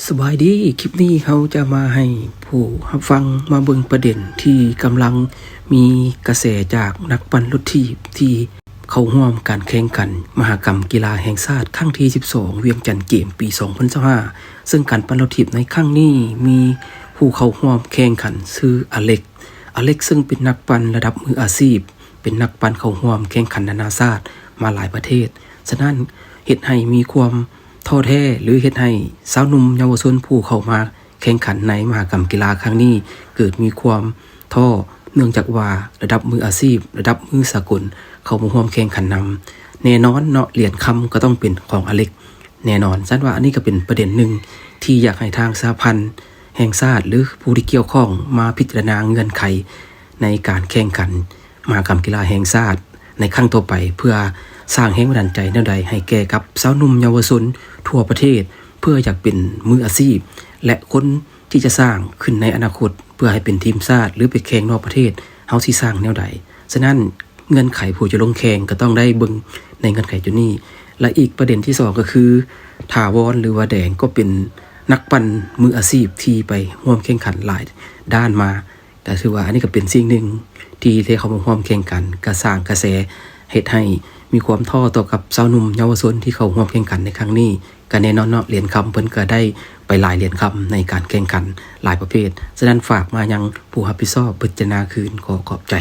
ສະບາຍດີ, ຄລິບນີ້ເຮົາຈະມາໃຫ້ຜູ້ຮັບຟັງມາເບິ່ງປະເດັນທີ່ກຳລັງມີກະແສຈາກນັກປັ່ນລົດຖີບທີ່ເຂົ້າຮ່ວມການແຂ່ງຂັນມະຫະກຳກິລາແຫ່ງຊາດຄັ້ງທີສິບສອງ ວຽງຈັນເກມປີສອງພັນຊາວຫ້າ ເຊິ່ງການປັ່ນລົດຖີບໃນຄັ້ງນີ້ມີຜູ້ເຂົ້າຮ່ວມແຂ່ງຂັນຊື່ອາເລັກ. ອາເລັກເຊິ່ງເປັນນັກປັ່ນລະດັບມືອາຊີບ, ເປັນນັກປັ່ນເຂົ້າຮ່ວມແຂ່ງຂັນນານາຊາດມາຫຼາຍປະເທດ, ສະນັ້ນເຮັດໃຫ້ມີຄວາມ ທໍ້ແທ້ ຫຼື ເຮັດໃຫ້ຊາວໜຸ່ມເຍົາວະຊົນຜູ້ເຂົ້າມາແຂ່ງຂັນໃນມະຫະກຳກິລາຄັ້ງນີ້ ເກີດມີຄວາມທໍ້ ເນື່ອງຈາກວ່າລະດັບມືອາຊີບ, ລະດັບມືສາກົນເຂົ້າມາຮ່ວມແຂ່ງຂັນນຳ, ແນ່ນອນເນາະ ຫຼຽນຄຳກໍຕ້ອງເປັນຂອງອາເລັກແນ່ນອນ. ຊັ້ນວ່າອັນນີ້ກໍເປັນປະເດັນໜຶ່ງທີ່ຢາກໃຫ້ທາງສະຫະພັນແຫ່ງຊາດ ຫຼື ຜູ້ທີ່ກ່ຽວຂ້ອງມາພິຈາລະນາເງື່ອນໄຂໃນການແຂ່ງຂັນ ມະຫະກຳກິລາແຫ່ງຊາດໃນຄັ້ງຕໍ່ໄປ ເພື່ອສ້າງແຮງບັນດານໃຈແນວໃດໃຫ້ແກ່ກັບຊາວໜຸ່ມເຍົາວະຊົນທົ່ວປະເທດ ເພື່ອຢາກເປັນມືອາຊີບ ແລະ ຄົນທີ່ຈະສ້າງຂຶ້ນໃນອະນາຄົດ ເພື່ອໃຫ້ເປັນທີມຊາດ ຫຼື ໄປແຂ່ງນອກປະເທດ ເຮົາຊິສ້າງແນວໃດ? ສະນັ້ນ ເງື່ອນໄຂຜູ້ຈະລົງແຂ່ງກໍຕ້ອງໄດ້ເບິ່ງໃນເງື່ອນໄຂຈຸດນີ້ ແລະ ອີກປະເດັນທີສອງກໍຄື ຖາວອນ ຫຼືວ່າແດງ ກໍເປັນນັກປັ່ນມືອາຊີບທີ່ໄປຮ່ວມແຂ່ງຂັນຫຼາຍດ້ານມາ ກໍຖືວ່າອັນນີ້ກໍເປັນສິ່ງໜຶ່ງທີ່ໄດ້ເຂົ້າມາຮ່ວມແຂ່ງຂັນ ກໍສ້າງກະແສເຮັດໃຫ້ມີຄວາມທໍ້ຕໍ່ກັບຊາວໜຸ່ມເຍົາວະຊົນທີ່ເຂົ້າຮ່ວມແຂ່ງຂັນໃນຄັ້ງນີ້. ກໍແນ່ນອນເນາະ ຫຼຽນຄຳເພິ່ນກໍໄດ້ໄປຫຼາຍຫຼຽນຄຳໃນການແຂ່ງຂັນຫຼາຍປະເພດ. ສະນັ້ນຝາກມາຍັງຜູ້ຮັບຜິດຊອບພິຈາລະນາຄືນ. ຂໍຂອບໃຈ.